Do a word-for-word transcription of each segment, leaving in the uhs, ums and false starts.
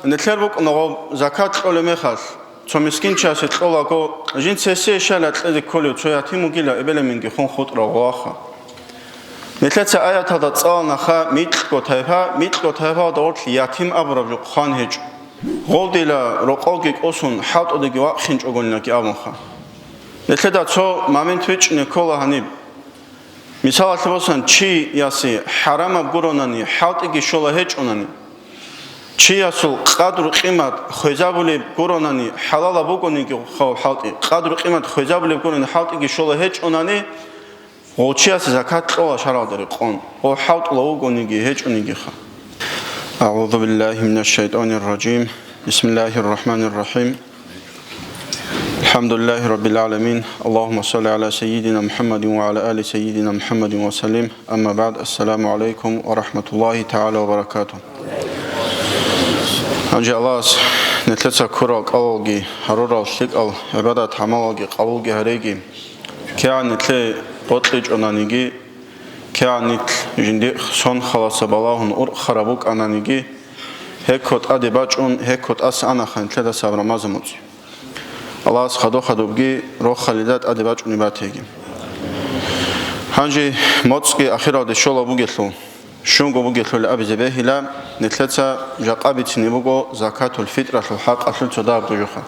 Нилъер букӀуна гъоб закат кьолеб мехалъ, цо мискинчиясе кьолаго, жинца гьесие щайила кьезе кколев, цо ятим вугила, эбел-эменги хун хутӀарав гъоваха. Нилъеца аяталда цӀаланаха, микьго тайпа, микьго тайпаялда гъорлъ ятим абураб жо хъван гьечӀо. Гъов дила рокъовги кӀосун, хӀалтӀудеги вахъинчӀогонинаги абунха. Нилъеда цо момент бичӀчӀине ккола гьаниб. Мисалалъе босани, чиясе хӀарамаб гуронани, хӀалтӀиги щола гьечӀонани, чиясул къадру-къимат хвезабулеб гуронани, хӀалалаб бугониги хъав хӀалтӀи, къадру-къимат хвезабулеб гурони, хӀалтӀиги щола гьечӀонани, гъов чиясе закат кьола шаргӀалда рекъон, гъов хӀалтӀулав вугониги гьечӀонигиха. أعوذ بالله من الشيطان الرجيم. بسم الله الرحمن الرحيم. الحمد لله رب العالمين. اللهم صل على سيدنا محمد وعلى آل سيدنا محمد وسلم. أما بعد. السلام عليكم ورحمة الله تعالى وبركاته. Гьанже Аллагьас нилъеца ккурал кӀалалги, гьарурал лъикӀал гӀибадат-гӀамалалги къабулги гьареги. КигӀан нилъее бокьичӀонаниги, кигӀан нилъ жиндихъ сон халаса балагьун урхъараб букӀананиги, гьекко тӀаде бачӀун, гьекко тӀаса анаха нилъеда саб Рамазан моцӀи. Аллагьас хадуб-хадубги рохалида тӀаде бачӀунеб батеги. Гьанже моцӀги ахиралде щолаб бугелъул, щунго бугелъул абизе бегьила, нилъеца жакъа бицине буго закатул-фитралъул хӀакъалъулъ цо дагьаб жо-, жуха.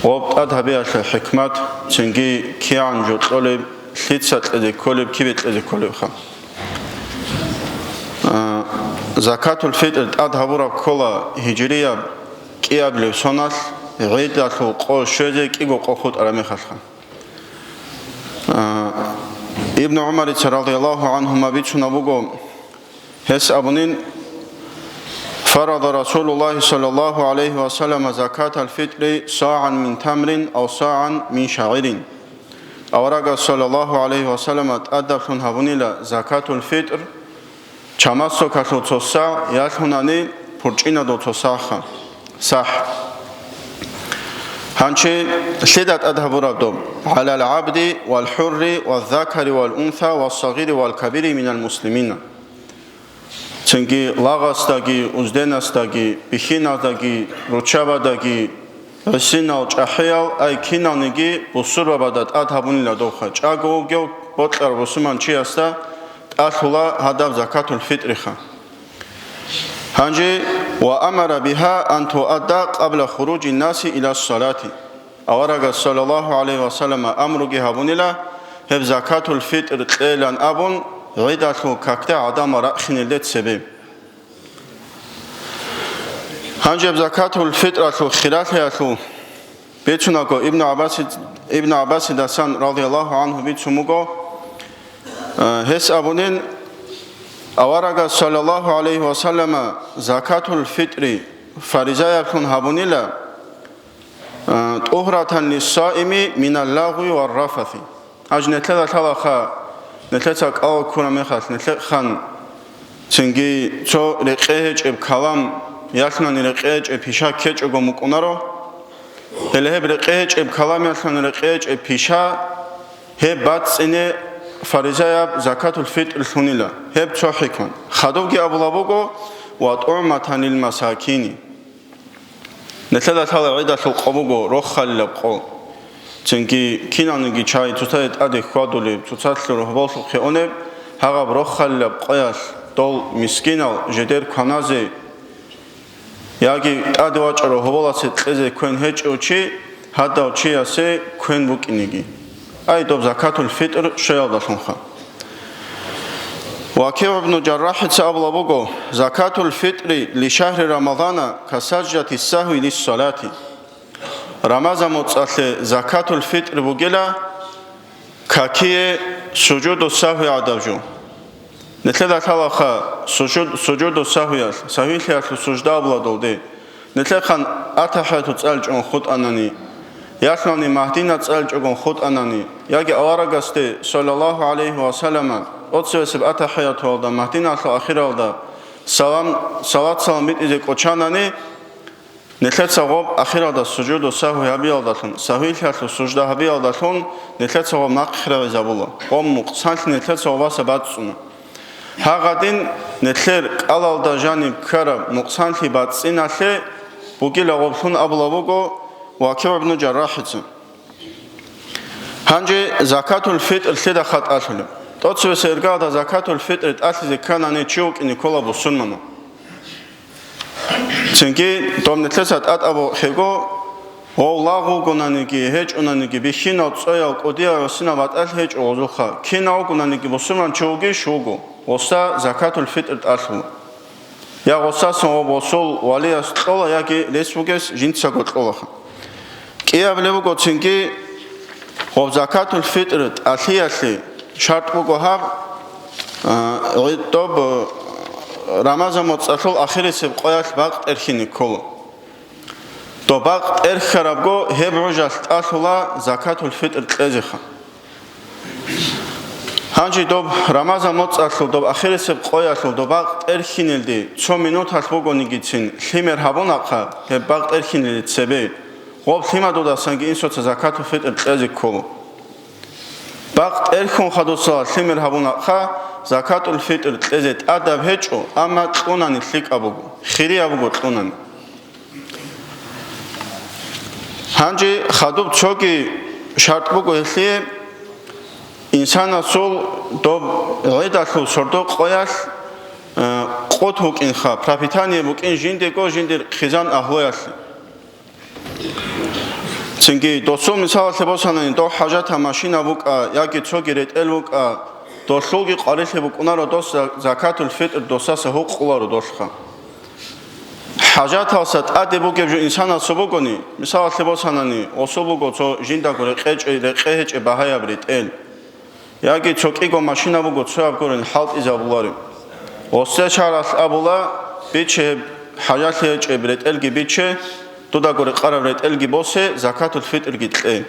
Гъоб тӀад гьабиялъул хӀикмат, цинги кигӀан жо кьолеб, лъица кьезе кколеб, кибе кьезе кколебха. А, закатул-фитӀр тӀад гьабураб ккола гьижрияб кӀиабилеб соналъ, гӀидалъул къо щвезе кӀиго къо хутӀараб мехалъха. А, Ибну ГӀумарица радияллагьу гӀанхума бицунаб буго, гьес абунин: «Фарада Расулуллагьи саллаллагьу гӀалайгьи ва саллама закатал-фитӀри сагӀан мин тамрин ав сагӀан мин шагӀирин». Аварагас саллаллагьу гӀалайгьи ва саллама тӀадаблъун гьабунила закатул-фитӀр, чамасокалъул цо сагӀ, ялъунани пурчӀинадул цо сагӀха, сагӀ. Гьанчи лъида тӀад гьабураб доб? «ГӀалал гӀабди вал хӀурри ваз закари вал унса вас сагъири вал кабири минал муслимина». Цинги лагъасдаги, узденаздаги, бихьиназдаги, руччабадаги, гӀисинал, чӀахӀиял, ай киналниги бусурбабада тӀад гьабунила добха, чӀаго вугев бокьарав бусурманчиясда тӀалъула гьадаб закатул-фитӀриха. Гьанже: «Ва амара бигьа ан туадда къабла хуружин наси ила салати». Аварагас саллаллагьу гӀалайгьи ва саллама амруги гьабунила, гьеб закатул-фитӀр кьейилан абун, гӀидалъул какде гӀадамал рахъинелде цебе. Гьанже гьеб закатул-фитӀралъул хиралъиялъул бицунаго, Ибну ГӀаббаси-, Ибну ГӀаббасидасан радияллагьу гӀанху бицун буго, э, гьес абунин, аварагас саллаллагьу гӀалайгьи ва саллама закатул-фитӀри фаризаяблъун гьабунила, «ТӀугьратан лиссаими минал лагъви вар рафаси». Гьанже нилъеда лъалаха, нилъеца кӀалал ккураб мехалъ, нилъехъан цинги цо рекъе гьечӀеб калам, ялъунани рекъе гьечӀеб пиша ккечӀого мукӀунаро. Гьеле гьеб рекъе гьечӀеб калам, ялъунани рекъе гьечӀеб пиша, гьеб бацӀцӀине фаризаяб закатул-фитӀрлъунила. Гьеб цо хӀикмат. Хадубги абулаб буго: «Ва тӀугӀматан лил масакини». Нилъеда лъала гӀидалъул къо буго, рохалилаб къо. Цинги киналниги чай цоцаде тӀаде хьвадулеб, цоцалъе рогьболлъухъе унеб, гьагъаб рохалилаб къоялъ дол мискинал жидер кваназе яги тӀаде вачӀарав гьоболасе кьезе квен гьечӀев чи, гьадав чиясе квен букӀинеги. Ай, доб закатул-фитӀр щвеялдалъунха. ВакигӀ ибну Жаррахица абула буго: «Закатул-фитӀри ли шагьри Рамазана ка саждати сагьви лиссалати». Рамазан моцӀалъе закатул-фитӀр бугила какие сужуду сагьви гӀадаб жо. Нилъеда лъалаха сужуд-, сужуду сагьвиялъ, сагьвилъиялъул сужда абула долде. Нилъехъан атахӀияту цӀалчӀун хутӀанани, ялъунани магьдина цӀалчӀогун хутӀанани, яги аварагасде, саллаллагьу гӀалайгьи ва саллама, тӀоцебесеб атахӀиятуялда, магьдиналъул ахиралда салам, салат-салам битӀизе кӀочанани, нилъеца гъоб ахиралда сужуду сагьви гьабиялдалъун, сагьвилъиялъул сужда гьабиялдалъун нилъеца гъоб нахъ рагӀизабула, гъоб мукъсанлъи нилъеца гъобаса бацӀцӀуна. Гьагъадин, нилъер кӀалалда жаниб ккараб нукъсанлъи бацӀцӀиналъе бугила гъоблъун абулаб буго Вакигь ибну Жаррахица. Гьанже закатул-фитӀр лъида хатӀалъулеб? ТӀоцебесеб иргаялда закатул-фитӀр тӀалъизе кканани чи вукӀине ккола бусурманав. Цинги доб нилъеца тӀатӀаб бохӀего, гъов лагъ вугонаниги, гьечӀонаниги, бихьинал, цӀоял, кӀудиял, гӀусинал батӀалъи гьечӀо гъозухъа, кинав вугонаниги бусурман чи вугищ? Вуго. Гъоса закатул-фитӀр тӀалъула. Я гъосасан гъоб гъосул валияс кьола, яги рес бугес жинцаго кьолаха. КӀиабилеб буго цинги гъоб закатул-фитӀр тӀалъиялъе шартӀ буго гьаб, а, гӀи-, доб, а, Рамазан моцӀалъул ахирисеб къоялъ бакъ тӀерхьине ккола. Доб бакъ тӀерхьарабго гьеб гӀужалъ тӀалъула закатул-фитӀр кьезеха. Гьанже доб Рамазан моцӀалъул, доб ахирисеб къоялъул доб бакъ тӀерхьинелде цо минуталъ бугонигицин лъимер гьабунахъа гьеб бакъ тӀерхьинелде цебе, гъоб лъимадудасанги инсуца закатул-фитӀр кьезе ккола. Бакъ тӀерхьун хадусала лъимер гьабунахъа закатул-фитӀр кьезе тӀадаб гьечӀо, амма кьунани лъикӀаб буго, хирияб буго кьунани. Гьанже хадуб цоги шартӀ буго гьелъие, инсанасул доб гӀидалъул сордо къоялъ, э, къут букӀинха, пропитание букӀин жиндего жиндир хъизан агьлуялъе. Цинги досул мисалалъе босанани, дов хӀажатаб машина букӀа яги цоги ретӀел букӀа, долъулги къварилъи букӀунаро дос за-, закатул-фитӀр досаса гьукъуларо долъха. ХӀажаталса тӀаде бугеб жо инсанасул бугони, мисалалъе босанани, гъосул буго цо жиндаго рекъечӀей, рекъе гьечӀеб багьаяб ретӀел. Яги цо кӀиго машина буго цояб гурин хӀалтӀизабулареб. Гъосде шаргӀалъ абула, биче гьеб хӀажалъи гьечӀеб ретӀелги биче, дудаго рекъараб ретӀелги босе, закатул-фитӀрги кье.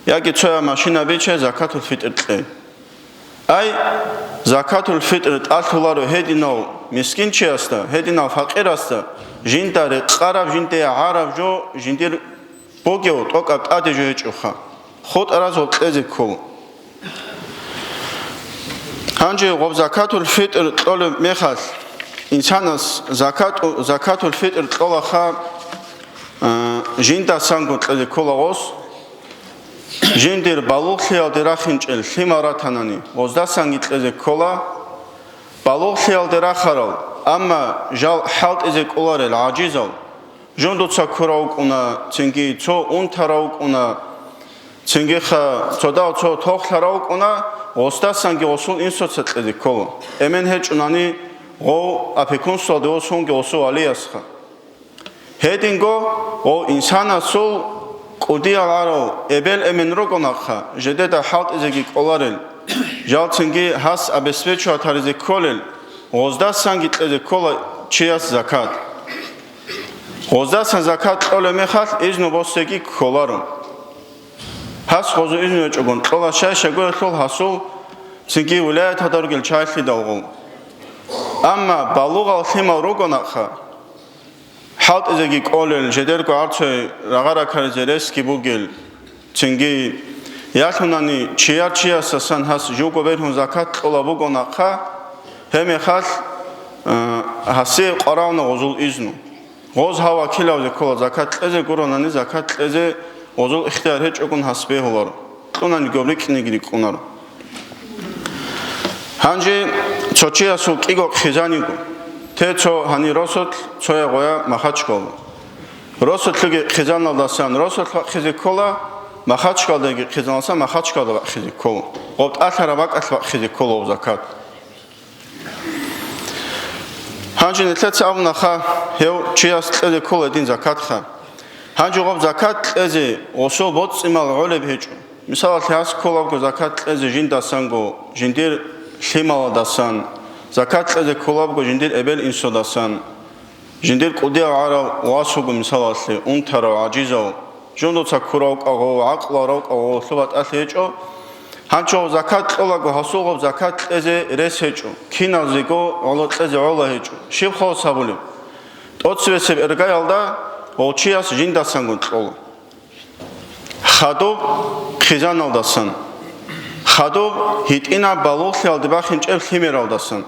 Яги цояб машина биче, закатул-фитӀр кье. Ай, закатул-фитӀр тӀалъуларо гьединав мискинчиясда, гьединав факъирасда, жинда рекъараб, жинде гӀараб жо, жиндир бугев тӀокӀаб тӀаде жо гьечӀоха, хутӀараз гъоб кьезе ккола. Гьанже гъоб закатул-фитӀр кьолеб мехалъ, инсанас закату-, закатул-фитӀр кьолаха, а, жиндасанго кьезе ккола гъос, жиндир балугълъиялде рахинчӀел лъимал ратанани, гъоздасанги кьезе ккола, балугълъиялде рахарал, амма жал хӀалтӀизе кӀоларел гӀажизал, жундуца ккурав вукӀуна, цинги цо унтарав вукӀуна, цингиха цодав цо тохлъарав вукӀуна, гъосдасанги гъосул инсуца кьезе ккола. Эмен гьечӀунани гъов опекунствалде восунги гъосул валиясха. Гьединго гъов инсанасул кӀудиял гӀарав эбел-эмен ругонахъа, жедеда хӀалтӀизеги кӀоларел, жал цинги гьас обеспечивать гьаризе кколел, гъоздасанги кьезе ккола чияс закат. Гъоздасан закат кьолеб мехалъ изну босеги кколаро. Гьас гъозу изну гьечӀогун кьола, щай-щайгурелъул гьасул цинги вилаяталда ругел чагӀилъидалго. Амма балугъал лъимал ругонахъа, хӀалтӀизеги кӀолел, жедерго гӀарцой рагъа-ракаризе ресги бугел, цинги ялъунани чияр чиясасан гьас живго бергьун закат кьола бугонахъа, гьеб мехалъ, а, гьасие къваравна гъозул изну. Гъоз гьав вакилавзе ккола закат кьезе, гуронани закат кьезе гъозул ихтияр гьечӀогун гьас бегьуларо, кьунани гьоб рикӀкӀинеги рикӀкӀунаро. Гьанже цо чиясул кӀиго хъизан йиго. Те цо гьани росулъ, цоя гъоя Махачкалда. Росулъги хъизаналдасан росулъ бахъизе ккола, Махачкалдаги хъизаналдасан Махачкалда бахъизе ккола. Гъоб тӀалъараб бакӀалъ бахъизе ккола гъоб закат. Гьанже нилъеца абунаха, гьев чияс кьезе ккола гьедин закатха. Гьанже гъоб закат кьезе гъосул боцӀцӀимал гӀолеб гьечӀо. Мисалалъе, гьас кколабго закат кьезе жиндасанго, жиндир лъималадасан, закат кьезе кколабго жиндир эбел-инсудасан, жиндир кӀудияв гӀарав вас вуго, мисалалъе, унтарав, гӀажизав, жундуца ккурав кӀагъов, гӀакълу гьарав кӀагъовлъул батӀалъи гьечӀо. Гьанчо закат кьолаго гьасул гъоб закат кьезе рес гьечӀо, киназего гӀоло кьезе гӀола гьечӀо. Щиб хъос гьабулеб? ТӀоцебесеб иргаялда гъов чияс жиндасангун кьола. Хадуб хъизаналдасан. Хадуб гьитӀинаб балугълъиялде бахинчӀеб лъимералдасан.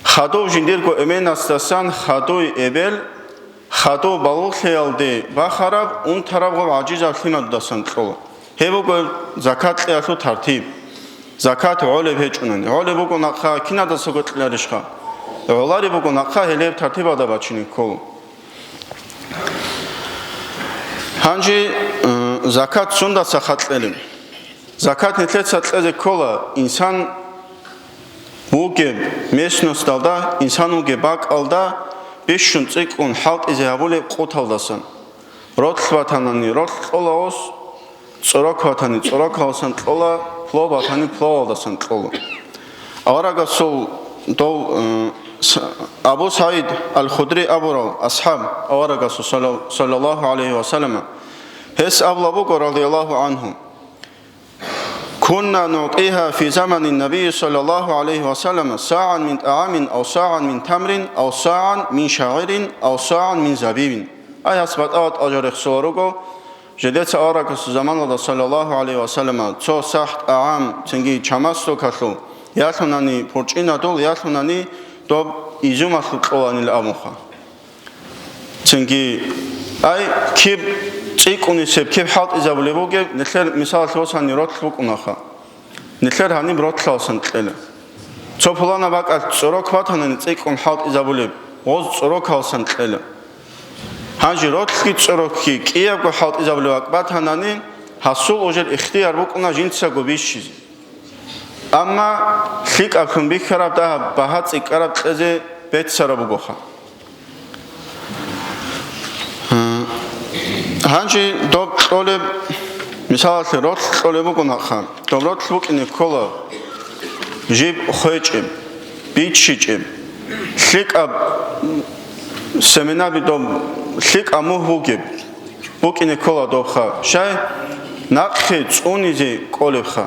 Хадуб жиндирго эменасдасан хадуй эбел, хадуб балугълъиялде бахараб, унтараб гъоб гӀажизаб лъимадудасан кьола. Гьеб буго закат кьеялъул тартиб. Закат гӀолеб гьечӀунани. ГӀолеб буго нахъа кинадасаго кьеларищха? ГӀолареб буго нахъа гьелеб тартибалда бачине ккола. Гьанже, э, закат сундаса кьелеб? Закат нилъеца кьезе ккола инсан вугеб местносталда, инсан вугеб бакӀалда бищун цӀикӀкӀун хӀалтӀизе гьабулеб къуталдасан. Ролъ батанани ролъ кьола гъос, цӀорок батани цӀорокалдасан кьола, плов батани пловалдасан кьола. Аварагасул дов, э, с-, Абу СагӀид Ал-Худри абурав асхӀаб, аварагасул салла-, саллаллагьу гӀалайгьи ва саллама, гьес абула буго, радияллагьу гӀангьу: «Кунна нугӀтигьа фи заманин Набийи саллаллагьу гӀалайгьи ва саллама сагӀан мин тӀагӀамин ав сагӀан мин тамрин ав сагӀан мин шагӀирин ав сагӀан мин забибин». Ай, гьас батӀа-батӀа жо рехсола руго, жидеца аварагасул заманалда саллаллагьу гӀалайгьи ва саллама цо сахӀ тӀагӀам, цинги чамасдокалъул, ялъунани пурчӀинадул, ялъунани доб изюмалъул кьоланил абунха. Цинги, ай, киб цӀикӀкӀунисеб, киб хӀалтӀизабулеб бугеб, нилъер мисалалъе босани ролъ букӀунаха. Нилъер гьаниб ролъалсан кьела. Цо пуланаб бакӀалъ цӀорок батанани цӀикӀкӀун хӀалтӀизабулеб, гъоз цӀорокалсан кьела. Гьанже ролъги цӀорокги кӀиябго хӀалтӀизабулеб бакӀ батанани, гьасул ужер ихтияр букӀуна жинцаго бищизе. Амма лъикӀаблъун бихьараб дагьаб багьа цӀикӀкӀараб кьезе беццараб бугоха. Гьанже доб кьолеб, мисалалъе, ролъ кьолеб бугонаха. Доб ролъ букӀине ккола жиб хвечӀеб, биччичӀеб, лъикӀаб семенаби доб, лъикӀаб мугь бугеб букӀине ккола добха. Щай? Нахъе цӀунизе кӀолебха.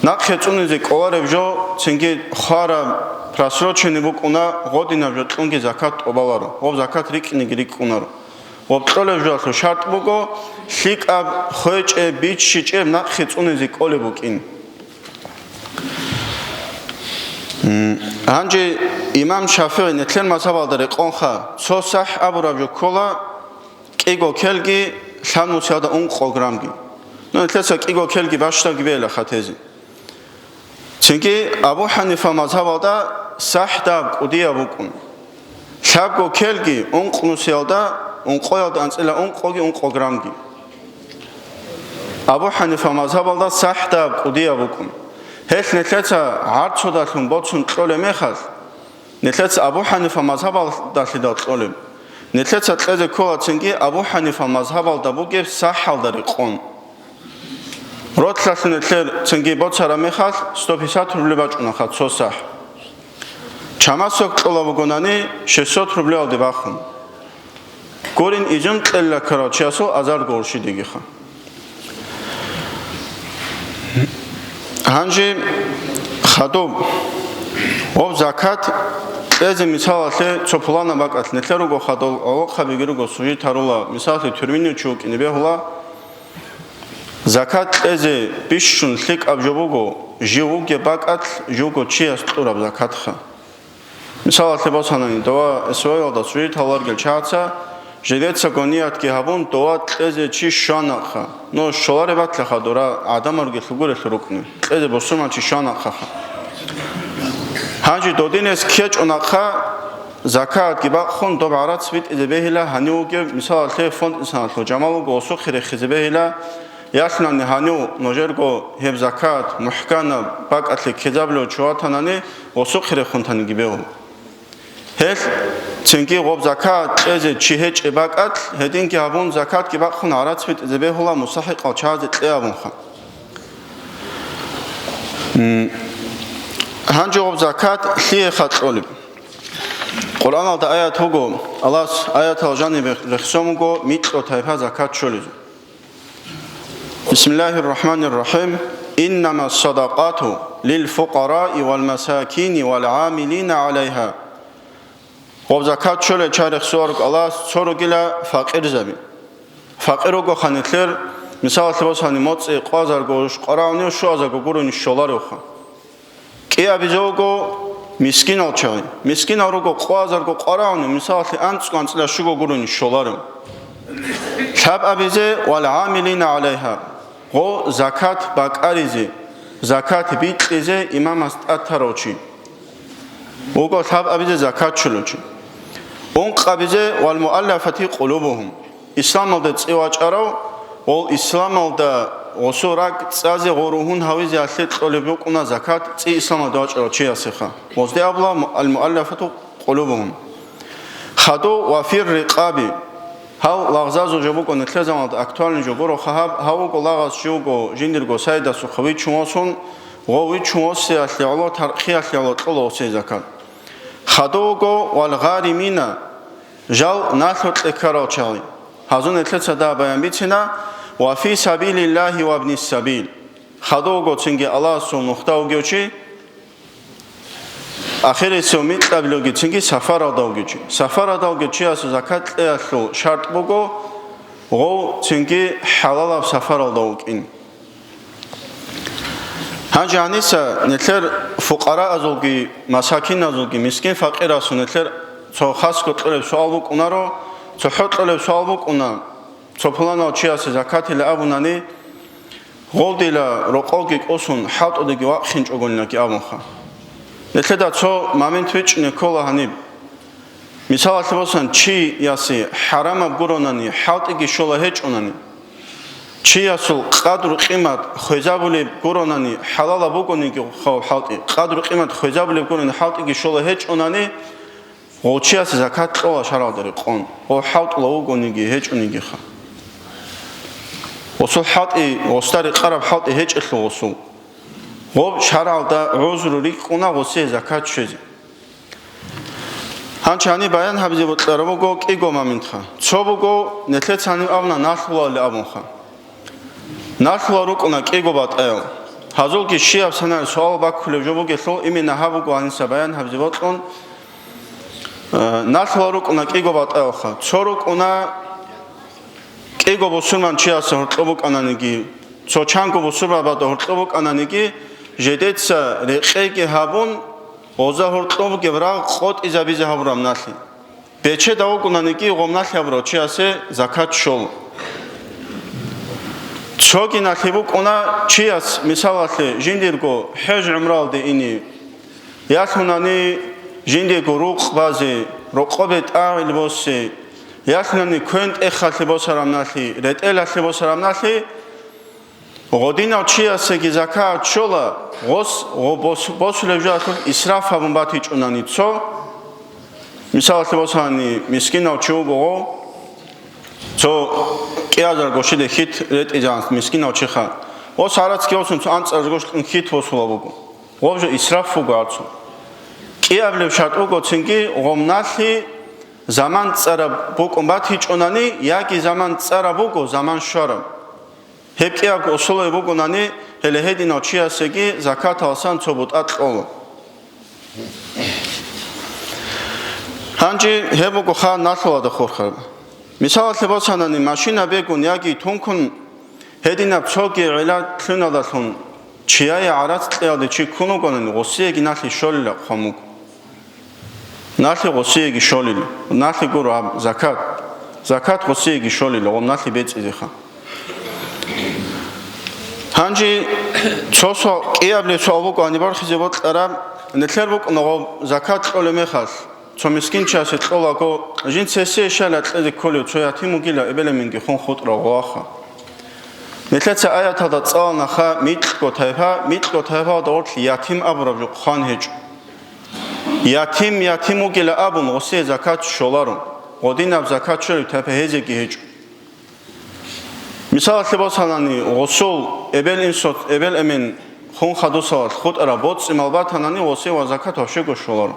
Нахъе цӀунизе кӀолареб жо, цинги хвараб, просроченный букӀуна, гъодинаб жо кьунги закат тӀобаларо, гъоб закат рикӀкӀинеги рикӀкӀунаро. Гъоб кьолеб жоялъул шартӀ буго, лъикӀаб, хвечӀеб, биччичӀеб нахъе цӀунизе кӀолеб букӀин. М, гьанже имам ШафигӀи, нилъер мазгьабалда рекъонха, цо сахӀ абураб жо ккола, кӀиго келги лъабнусиялда ункъо грамги. Ну, нилъеца кӀиго келги бащдабги бегьила хатезе. Цинги Абу ХӀанифа мазгьабалда сахӀ дагьаб кӀудияб букӀун. Лъабго келги ункънусиялда, ункъоялда анцӀила ункъоги ункъо грамги. Абу ХӀанифа мазгьабалда сахӀ дагьаб кӀудияб букӀун. Гьелъ нилъеца гӀарцудалъун боцун кьолеб мехалъ, нилъеца Абу ХӀанифа мазгьабалдалъидал кьолеб. Нилъеца кьезе ккола цинги Абу ХӀанифа мазгьабалда бугеб сахӀалда рекъон. Ролъалъун нилъер цинги боцараб мехалъ, сто пятьдесят рубль бачӀунаха цо сахӀ. Чамасдок кьола бугонани, шестьсот рублиялде бахун. Гурин, изюм кьелла ккарав чиясул азарго урши дигиха. Гьанже хадуб, гъоб закат кьезе мисалалъе цо пуланаб бакӀалъ нилъер руго хадуб, гӀолохъабиги руго сужит гьарула, мисалалъе, тюрминив чи вукӀине бегьула, закат кьезе бищун лъикӀаб жо буго, жив вугеб бакӀалъ живго чияс кьураб закатха. Мисалалъе босанани, дова СВО-ялда сужит гьаларгел чагӀаца, жидецаго ниятги гьабун, дова кьезе чи щванахъа. Ну, щолареб батлаха дора гӀадамалги лъугурелъул рукӀни, кьезе бусурман чи щванахъаха. Гьанже додинес ккечӀунахъа, закатги бахъун, доб гӀарац битӀизе бегьила гьанив вугев, мисалалъе, фонд-инсаналъул жамал вуго, осухъе рехизе бегьила, ялъунани гьанив нужерго гьеб закат мухӀканаб бакӀалъе ккезабулев чи ватанани, осухъе рехун таниги бегьу. Гьелъ цинги гъоб закат кьезе чи гьечӀеб бакӀалъ, гьединги гьабун, закатги бахъун гӀарац битӀизе бегьула мусахӀикъал чагӀазе кье абунха. М, гьанже гъоб закат лъиеха кьолеб? Къуръаналда аят буго, Аллагьас аятал жанибе рехсон буго микьго тайпа закат щолезул. بسم الله الرحمن الرحيم. إنما الصدقات للفقراء والمساكين والعاملين عليها. Гъоб закат щолел чагӀи рехсоларго Аллагьас цо ругила факъирзаби. Факъир ругоха нилъер Мисалалъе босани, моцӀи къвазарго къварагӀунев щуазарго гурони щоларевха. КӀиабизе вуго мискинал чагӀи. Мискинал руго къвазарго къварагӀунев, мисалалъе, анцӀго анцӀила щуго гурони щоларев. Лъабабизе вал гӀамилина гӀалайгьа, гъо закат бакӀаризе, закат бикьизе имамас тӀад тарав чи. Вуго лъабабизе закат чолев чи. Ункъабизе вал муаллафати къулубугьум. Исламалда цӀи вачӀарав, гъол исламалда гъосул ракӀ цӀазе гъо ругьун гьавизеялъе кьолеб букӀуна закат цӀи исламалда вачӀарав чиясеха. Гъозде абула му-, ал-муаллафату къулубугьум. Хаду ва фир рикъаби. Гьав лагъзазул жо буго, нилъер заманалда актуальный жо гуроха гьаб, гьав вуго лагъас чи вуго жиндирго сайдасухъа вичун восун, гъов вичун восиялъе гӀоло, тархъиялъе гӀоло кьола гъосие закат. Хаду вуго вал гъаримина, жал налъукье ккарал чагӀи. Гьазун нилъеца дагьаб баян бицина, ва фи сабилиллагьи ва бнис сабил. Хаду вуго цинги Аллагьасул нухда вугев чи, ахирисев микьабилевги цинги сафаралда вугев чи. Сафаралда вугев чиясул закат кьеялъул шартӀ буго, гъов цинги хӀалалаб сафаралда вукӀин. Гьанже гьаниса нилъер фукъараазулги, масакиназулги, мискин-факъирасул нилъер цо хасго кьолеб суал букӀунаро, цохӀо кьолеб суал букӀуна, цо пуланав чиясе закатила абунани, гъолдила рокъовги кӀусун, хӀалтӀудеги вахъинчӀогонинаги абунха. Нилъеда цо момент вичӀчӀине ккола гьаниб. Мисалалъе босани, чиясе хӀарамаб гуронани, хӀалтӀиги щола гьечӀонани, чиясул къадру-къимат хвезабулеб гуронани, хӀалалаб бугониги хъав хӀалтӀи, къадру-къимат хвезабулеб гурони, хӀалтӀиги щола гьечӀонани, гъов чиясе закат кьола шаргӀалда рекъон, гъов хӀалтӀулав вугониги гьечӀонигиха. Гъосул хӀалтӀи, гъосда рекъараб хӀалтӀи гьечӀелъул гъосул. Гъоб шаргӀалда гӀузру рикӀкӀуна гъосие закат щвезе. Гьанчи гьаниб баян гьабизе бокьараб буго кӀиго моментха. Цо буго, нилъеца гьаниб абуна налъулали абунха. Налъула рукӀуна кӀиго батӀаял. Гьазулги щияб санаялъ суал баккулеб жо бугелъул, именно гьаб буго гьаниса баян гьабизе бокьун. Э, налъула рукӀуна кӀиго батӀаялха. Цо рукӀуна кӀиго бусурман чиясе гьоркьоб букӀананиги, цо чанго бусурбабазда гьоркьоб букӀананиги, жедеца рекъеги гьабун, гъоза гьоркьоб бугеб рагъ къотӀизабизе гьабураб налъи. Бечеда вукӀунаниги, гъоб налъи гьабурав чиясе закат щола. Цоги налъи букӀуна чияс, мисалалъе, жиндирго хӀеж-гӀумралде ине, ялъунани жиндирго рукъ базе, рокъобе тӀагӀил босе, ялъунани квен-тӀехалъе босараб налъи, ретӀелалъе босараб налъи, гъодинав чиясеги закат щола, гъос гъо-, бос-, босулеб жоялъул исраф гьабун батичӀунани цо, мисалалъе босани, мискинав чи вуго гъо, цо кӀиазарго щиде хьит ретӀизанс мискинав чиха, гъос гьарацги босун цо анцӀазарго щун хьит босула буго. Гъоб жо исраф буго гьацо. КӀиабилеб шартӀ буго цинги гъом налъи заман цӀараб букӀун батичӀунани, яги заман цӀараб буго, заман щвараб. Гьеб кӀиябго усулаби бугонани, гьеле гьединав чиясеги закаталасан цо бутӀа кьола. Гьанже гьеб буго ха налъулада хурхараб. Мисалалъе босанани, машина бегун яги тункун гьединаб цоги гӀилла лъуналдалъун чияе гӀарац кьеялде чи ккун вугонани, гъосиеги налъи щолила хъван вуго. Налъи гъосиеги щолила. Налъи гуро гьаб закат. Закат гъосиеги щолила, гъоб налъи бецӀизеха. Гьанже цо суал, кӀиабилеб суал буго гьаниб бархизе бокьараб, нилъер букӀуна гъоб закат кьолеб мехалъ, цо мискинчиясе кьолаго, жинца гьесие щайила кьезе кколев, цо ятим вугила, эбел-эменги хун хутӀарав гъоваха. Нилъеца аяталда цӀаланаха микьго тайпа, микьго тайпаялда гъорлъ ятим абураб жо хъван гьечӀо. Ятим ятим вугила абун, гъосие закат щоларо, гъодинаб закат щолеб тайпа гьезеги гьечӀо. Мисалалъе босанани, гъосул эбел-инсуц, эбел-эмен хун хадусалалъ хутӀараб боцӀи-мал батанани, гъосие ва закат вообще-го щоларо.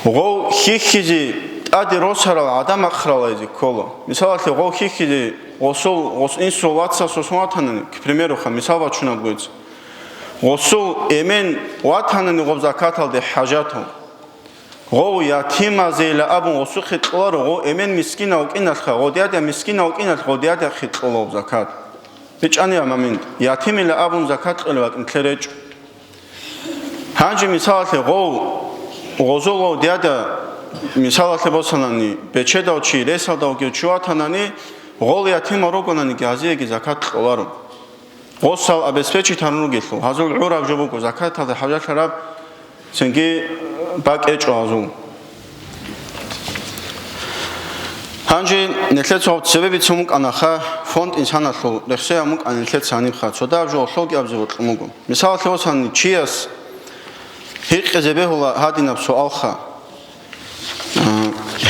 Гъов хьихьизе тӀаде росарал гӀадамахъ ралайзе ккола. Мисалалъе, гъов хьихьизе гъосул, гъос-, инсул вацасул сон ватанани, к примеру, ха, мисал бачунаб гойца. Гъосул эмен ватанани гъоб закаталде хӀажатав. Гъов ятимазейила абун гъосухъе кьоларо, гъов эмен мискинав вукӀиналъха, гъодиада мискинав вукӀиналъ гъодиадахъе кьола гъоб закат. БичӀчӀанила момент, ятимила абун закат кьолеб бакӀ нилъер гьечӀо. Гьанже мисалалъе гъов, гъозул гъов диада, мисалалъе босанани, бечедав чи, ресалда вугев чи ватанани, гъол ятимал ругонаниги гьазиеги закат кьоларо. Гъосал обеспечить гьарун ругелъул, гьазул гӀураб жо буго, закаталда хӀажалъараб цинги бакӀ гьечӀо гьазул. Гьанже нилъеца гьаб цебе бицун букӀанаха, фонд инсаналъул рехсеян букӀана нилъеца гьанибха, цо дагьаб жо лъоги абзе бокьун буго. Мисалалъе босани, чияс гьикъизе бегьула гьадинаб суалха.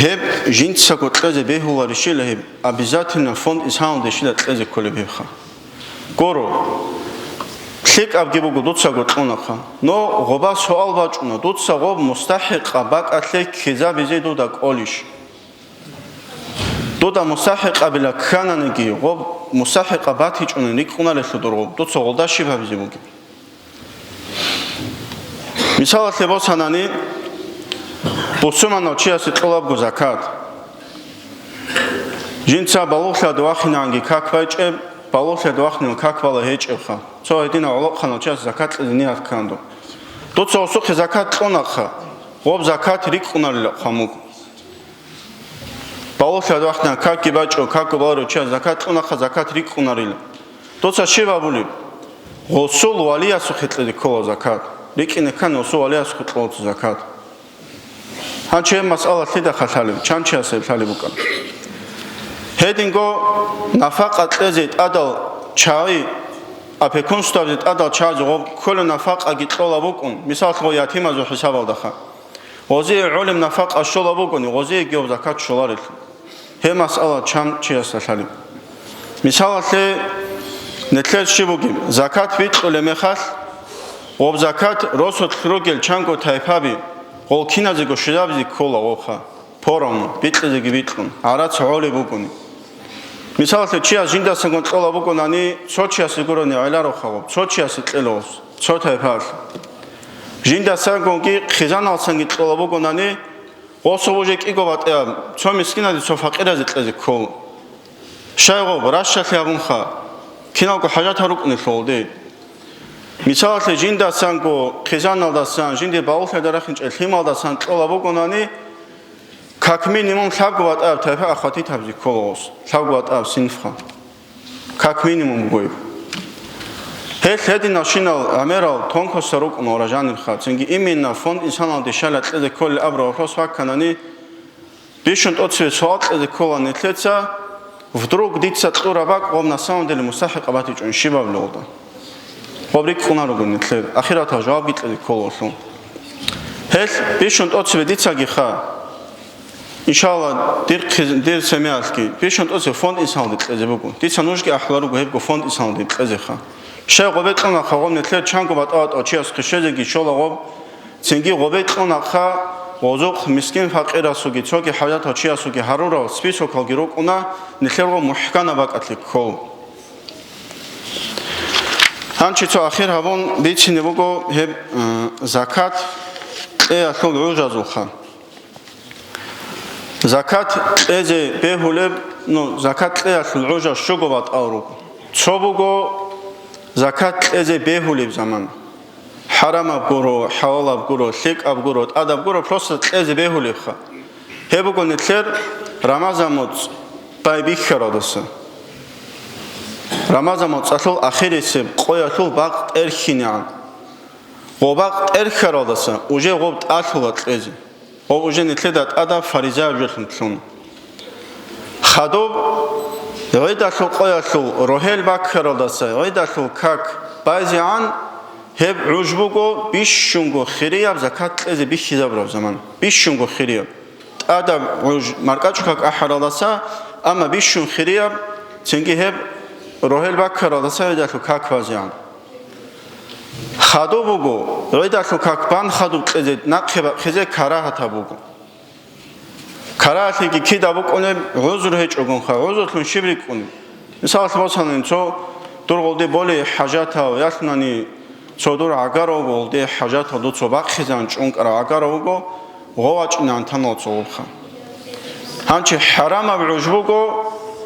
Гьеб жинцаго кьезе бегьуларищила гьеб, обязательно фонд инсаналде щила кьезе кколеб гьебха? Гуро, лъикӀабги буго дуцаго кьунахъа. Но гъоба суал бачӀуна, дуца гъоб мустахӀикъаб бакӀалъе ккезабизе дуда кӀолищ? Дуда мустахӀикъабила ккананиги, гъоб мустахӀикъаб батичӀунин рикӀкӀуналелъул дур гъоб, дуца гъолда щиб гьабизе бугеб? Мисалалъе босанани, бусурманав чиясе кьолабго закат. Жинца балугълъиялда вахинанги как байчӀеб, балугълъиялда вахинан как бала гьечӀебха. Цо гьединав гӀолохъанав чияс закат кьезе ният кканду. Дуца гъосухъе закат кьунахъа, гъоб закат рикӀкӀунарила хъван буго. Балугълъиялда вахинан какги бачӀо, какго баларев чияс закат кьунахъа, закат рикӀкӀунарила. Дуца щиб абулеб? Гъосул валиясухъе кьезе ккола закат. РикӀкӀине ккани гъосул валиясухъе кьола закат. Гьанчи гьеб масъала лъидахъа лъалеб, чан чиясе лъалеб букӀана. Гьединго нафакъа кьезе тӀадал чагӀи, опекунствоязе тӀадал чагӀазе гъоб кколеб нафакъаги кьола букӀун, мисаллъун, ятимазул хӀисабалдаха. Гъозие гӀолеб нафакъа щола бугони, гъозиеги гьеб закат щоларелъул. Гьеб масъала чан чиясда лъалеб. Мисалалъе, нилъер щиб бугеб, закат бикьулеб мехалъ, гъоб закат росулъ ругел чанго тайпаби, гъол киназего щвезабизе ккола гъобха, поровну, бикьизеги бикьун, гӀарац гӀолеб бугони. Мисалалъе, чияс жиндасагун кьола бугонани, цо чиясе гурони гӀелароха гъоб, цо чиясе кьела гъос, цо тайпаялъ. Жиндасагунги хъизаналсанги кьола бугонани, гъосул уже кӀиго батӀияб, цо мискиназе, цо факъиразе кьезе ккол. Щай гъоб, ращалъи гьабунха, киналго хӀажатал рукӀунелъул гъолде. Мисалалъе, жиндасанго хъизаналдасан, жинде балугълъиялда рахинчӀеб лъималдасан кьола бугонани, как минимум лъабго батӀияб тайпа ахватить гьабизе ккола гъос, лъабго батӀияб синфха. Как минимум бугоеб. Гьелъ гьединалщинал гӀемерал тонкостал рукӀуна, урожайнилха, цинги именно фонд инсаналде щайла кьезе кколел абураб вопрос вакканани, бищун тӀоцебе суал кьезе ккола нилъеца, вдруг дица кьураб бакӀ гъоб на самом деле мустахӀикъаб батичӀун щиб абулелда? Гъоб рикӀкӀунаруго нилъер, ахиратал жавабги кьезе кколелъул. Гьелъ бищун тӀоцебе дицагиха, иншалла, дир хъиз-, дир семиялъги, бищун тӀоцебе фонд инсаналде кьезе буго. Дица нужги ахӀуларуго гьебго фонд инсаналде кьезеха. Щай гъобе кьунаха гъоб нилъер чанго батӀа-батӀав чияс хъишезеги щола гъоб, цинги гъобе кьунаха гъозухъ мискин-факъирасулги, цоги хӀажатав чиясулги гьарурал списокалги рукӀуна, нилъер гъоб мухӀканаб бакӀалъе ккол. Гьанчи цо ахир гьабун бицине буго гьеб, э, закат кьеялъул гӀужазулха. Закат кьезе бегьулеб, ну, закат кьеялъул гӀужа щуго батӀал руго. Цо буго закат кьезе бегьулеб заман. ХӀарамаб гуро, хӀалалаб гуро, лъикӀаб гуро, тӀадаб гуро, просто кьезе бегьулебха. Гьеб буго нилъер Рамазан моцӀ байбихьаралдаса. Рамазан моцӀалъул ахирисеб къоялъул бакъ тӀерхьинегӀан. Гъоб бакъ тӀерхьаралдаса уже гъоб тӀалъула кьезе. Гъоб уже нилъеда тӀадаб фаризаяб жолъун лъун. Хадуб гӀидалъул къоялъул рогьел баккаралдаса гӀидалъул как байзегӀан, гьеб гӀуж буго бищунго хирияб закат кьезе бихьизабураб заман. Бищунго хирияб. ТӀадаб гӀуж маркӀачӀул как ахӀаралдаса, амма бищун хирияб, цинги гьеб рогьел баккаралдаса гӀидалъул как базегӀан. Хадуб буго, гӀидалъул как бан хадуб кьезе, нахъе бахъизе карагьатаб буго. Карагьатлъиги кида букӀунеб, гӀузру гьечӀогонха, гӀузрулъун щиб рикӀкӀунеб? Мисалалъе босанани, цо дур гъолде более хӀажатав, ялъунани цо дур гӀагарав вуго, гъолде хӀажатав, дуца бахъизан чӀункӀарав гӀагарав вуго, гъов вачӀунегӀан танала цо гъобха. Гьанчи хӀарамаб гӀуж буго,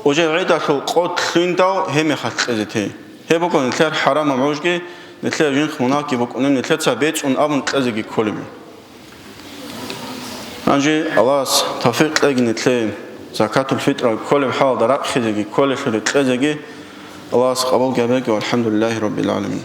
уже гӀидалъул къо лъугьиндал гьеб мехалъ кьезе тей. Гьеб буго нилъер хӀарамаб гӀужги, нилъер жинхъ мунагьги букӀунеб, нилъеца бецӀун абун кьезеги кколеб. Гьанже Аллагьас тавфикъ кьеги нилъее, закатул-фитӀра кколеб хӀалалда рахъизеги, кколелъуре кьезеги. Аллагьас къабул гьабеги, валхӀамдулиллагьи раббил гӀаламин.